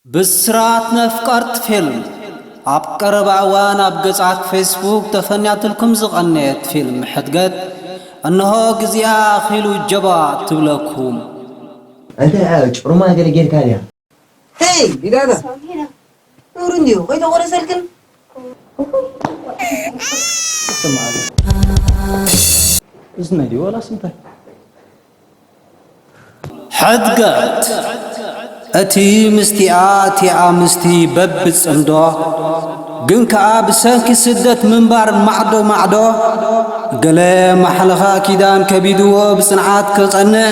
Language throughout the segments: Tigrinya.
ብስራት ነፍቀርት ፊልም ኣብ ቀረባ እዋን ኣብ ገጻት ፌስቡክ ተፈንያትልኩም ዝቐነየት ፊልም ሕድገት እንሆ ግዜኣ ኣኺሉ ጀባ ትብለኩም። ኣንተ ጭሩማ ገለ ጌርካ ድያ? ሄይ ዲዳዳ ኑሩ እንዲዩ ከይተቆረሰልክን ስማ እዚ ናይ ድዩ ዋላስ እንታይ? ሕድገት እቲ ምስቲኣ እቲኣ ምስቲ በብጽምዶ ግን ከኣ ብሰንኪ ስደት ምንባር ማዕዶ ማዕዶ ገለ ማሕለኻ ኪዳን ከቢድዎ ብጽንዓት ክጸንዕ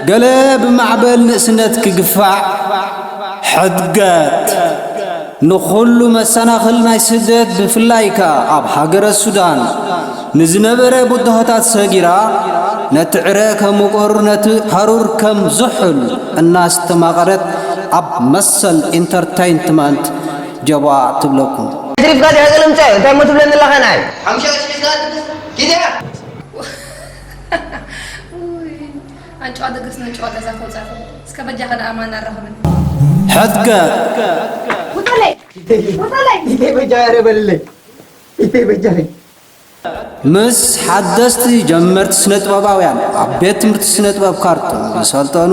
ገለ ብማዕበል ንእስነት ክግፋዕ ሕድገት ንኹሉ መሰናኽል ናይ ስደት ብፍላይ ከኣ ኣብ ሃገረ ሱዳን ንዝነበረ ብድሆታት ሰጊራ ነቲ ዕረ ከም ውቕር ነቲ ሃሩር ከም ዝሑል እናስተማቐረት ኣብ መሰል ኢንተርተይንትመንት ጀባ ትብለኩም። ትሪፍካ ድሕሪ ልምፀ እንታይ ሞ ትብለኒ ኣለኻ ናይ ሓሙሽተ ሺሕ ኪድ እያ ኣንጭዋ ደገስ ነንጭዋ ገዛ ከውፃኹ እስከ በጃ ከደ ኣማን ኣራኽብን ሕድገት ኢተይ በጃ ያረ በልለይ ኢተይ በጃ ምስ ሓደስቲ ጀመርቲ ስነጥበባውያን ኣብ ቤት ትምህርቲ ስነጥበብ ካርቱም ዝሰልጠኑ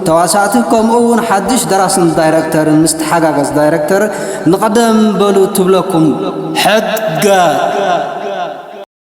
ተዋሳእቲ ከምኡ እውን ሓድሽ ደራስን ዳይረክተርን ምስ ተሓጋገዝ ዳይረክተር ንቐደም በሉ ትብለኩም ሕድገት